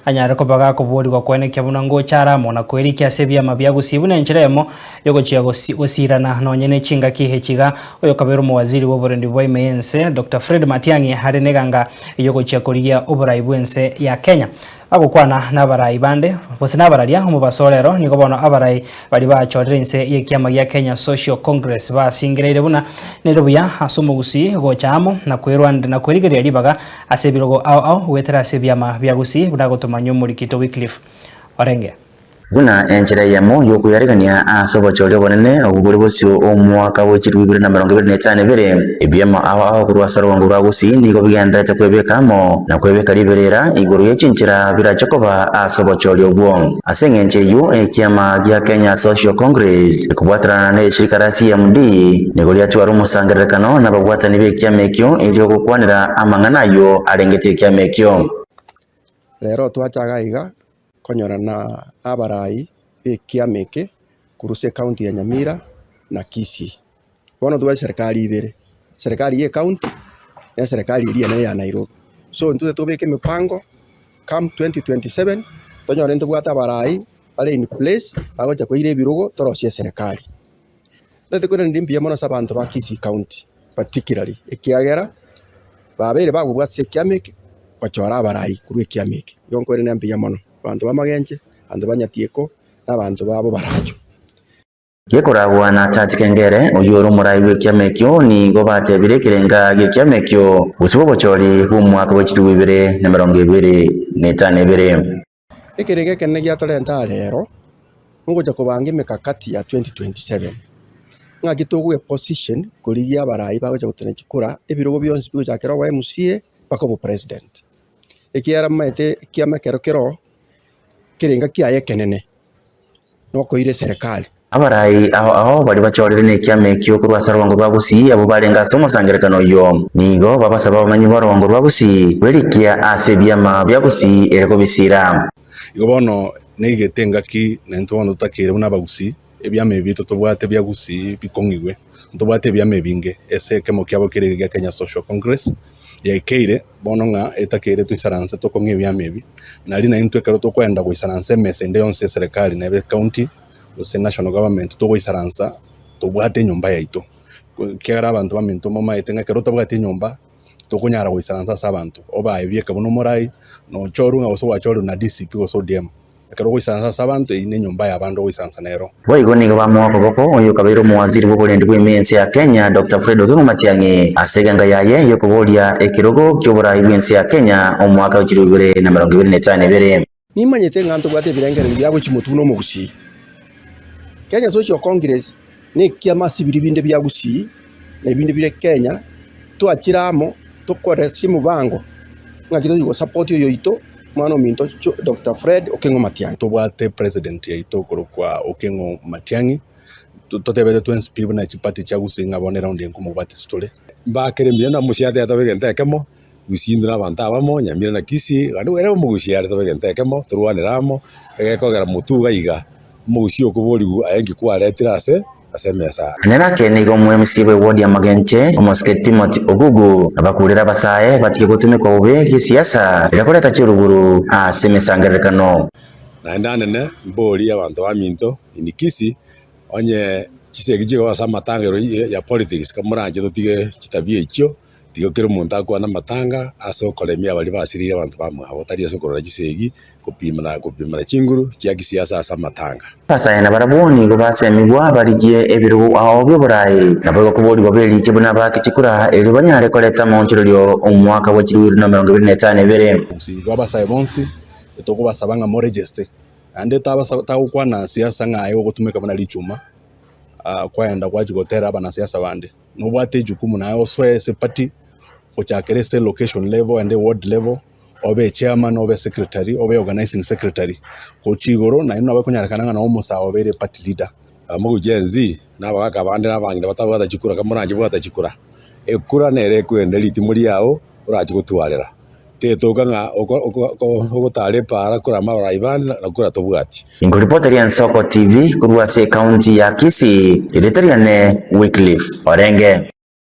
Anyare koba gakoboorigwa koenekia buna ngocha are amo na kwerikia ase ebiama bia Gusii buna enchera eyemo yogochia gosirana nonye ne chingaki echi iga. Oyokabeire omowaziri bw'oborendi bwa ime y'ense Doctor Fred Matiang'i are neganga yogochia korigia oborai bw'ense ya Kenya. Agokwana nabarai bande gose nabararia omobaso orero nigo bono abarai baria bachorire inse y'ekiama gia Kenya Social Congress basingereire buna nere buya ase omogusii gocha amo na kwerwanera na kwerigereria ribaga Ase ebirogo ao ao goetera ase ebiama bia Gusii buna gotomanywa omorikito Wycliffe orenge. Buna enchera eyemo y'okoyarigania ase obochori obonene obwo bore bosio omwaka bwe chilifu ibere na emerongo ebere na etano ebere, ebiama ao ao korwa ase orogongo rwa Gusii nigo bigendererete kwebeka amo na kwebeka riberera igoro ye chinchera birache koba ase obochori obwo. Ase engencho eyio, ekiama gia Kenya Social Congress gekobwaterana ne eshirika ra CMD nigo riatwara omosangererekano nababwatani b'ekiama ekio erio gokwanera amang'ana ayio arengete ekiama ekio. Rero twacha iga konyorana nabarai b'ekiama eke korwa ase ecounty ya Nyamira na Kisii. Bono tobwate serikali ibere, serikali ya ecounty na eserikali eria enene ya Nairobi. So intwe tobeke emipango come 2027 tonyore ntobwate abarai bare in place bagocha koira ebirogo torosie eserekari. Ntagete koiraneria mbuya mono ase abanto ba Kisii county particularly ekiagera babeire bagobwata ase ekiama eke gochora abarai korwa ekiama eke. Igo nkoiraneria mbuya mono, abanto ba Magenche, abanto ba Nyatieko, na abanto babo baracho. Gekoragwa na Tati Kengere, oyio ore omorai bw'ekiama ekio, nigo batebire ekerenga gi'ekiama ekio gose bw'obochori bw'omwaka bwe chilifu ibere na emerongo ebere na etano ebere. Ekerengo ekenene giatorenta aa rero, nogocha kobanga emekakati ya 2027, ng'aki togoe position korigia abarai bagocha gotenena chikura, ebirogo bionsi bigochakera obo MCA mpaka obo president. Ekiagera momaete ekiama ekero keroo, ekerenga kiaye ekenene. nokoira eserekari. Abarai ao ao baria bachorire nekiama ekio korwa ase orogongo rwa Gusii abwo barenge ase omosangererekano oyio, nigo babasaba abamanyi b'orogongo rwa Gusii bwerikia ase ebiama bia Gusii ere kobisiira. Igo bono neigete engaki naintwe bono totakeire buna abagusii, ebiama ebi biaito tobwate bia Gusii bikong'igwe. Ntobwate ebiama ebinge ase ekemo kiabo kere iga gia Kenya Social Congress. Yaikeire bono ng'a etakeire toisaranse tokong'e ebiama ebi, nari naintwe ekero tokoenda goisaransa emesa ende yonsi y'eserekari nebe ecounty gose national government togoisaransa tobwate enyomba yaito. Ekiagera abanto baminto momaete ng'a ekero otabwati enyomba tokonyara goisaransa ase abanto, obae bieka buna omorai, nochorwe ng'a gose gwachorire na DCP gose ODM. Ekero ogoisaransa ase abanto, eyio nenyomba y'abande ogoisaransa nero. Boigo nigo bamoa okoboko oyo okabeire omowaziri bw'oborendi bw'ime y'ense ya Kenya, Doctor Fred Okengo Matiang'i, ase egenga yaye y'okoboria ekerogo ki'oborai bw'ense ya Kenya omwaka o chilifu ibere na emerongo ebere na etano ebere. Nimanyete ng'a ntobwate ebirengererio bia gochia motwe buna omogusii. Kenya Social Congress nekiama ase biria binde bia Gusii na ebinde bire Kenya, twachire amo tokore ase omobango ng'aki tochi gosupport oyoito omwana ominto Doctor Fred Okeng'o Matiang'i. Tobwate president yaito okorokwa Okeng'o Matiang'i, totebete twensi pi buna chiparty chia Gusii ng'a bono eround eye nkomobwate ase tore. Mbakere mbuya na mosiate tobe egento ekemo, Gusii intwe na abanto abamo, Nyamira na Kisii, naende ere omogusii are tobe egento ekemo, torwanere amo, egekogera motwe iga iga, omogusii okoborigwa aye nki kwaretire ase ase emesa. Nere nigo omoemisia bw'ewodi ya Magenche, omosike Timothy Ogugu, abakurere abasae batige gotumekwa bobe gesiasa eria koreta chiruguru ase emesangererekano. Naende anene mborie abanto baminto in Kisii, onye chisegi chigoba ase amatangero ya politics, komoranche totige chitabia echio. Tiga kera omonto akwane amatanga ase okoremia baria basiririe abanto bamwabo, tari ase okorora chisegi, gopimana gopimana chinguru chia kisiasa ase amatanga. Abasae nabarabwo nigo basemigwa barigie ebirogo ao bi'oboraai, naboigo koborigwa beriike buna abaake chikura, erio banyare koreta amaonchorerio omwaka bwe chilifu na emerongo ebere na etano ebere. Igo abasae bonsi tokobasaba ng'a moregeste, naende tagokwana siasa ng'a aye ogotumeka buna richuma, kwaenda gwachia gotera abanasiasa bande. Nobwate ejukumu naye osoe ase eparty, ochakere ase location level ande ward level, obe echairman, obe secretary, obe organizing secretary, gochia igoro naende nabo ekonyarekana ng'a nabo omosae obeire eparty leader. Amo Gen Z na abagaka bande na abang'ina batabwata chikura kamoranche bwata chikura, ekura nere ekwende ritimo riao orache gotwarera. Tetoka ng'a ogotara epaara korama abarai bande na kura tobwati. Inkoripoteria Ensoko TV korwa ase ecounty ya Kisii, erieta riane Wycliffe Orenge.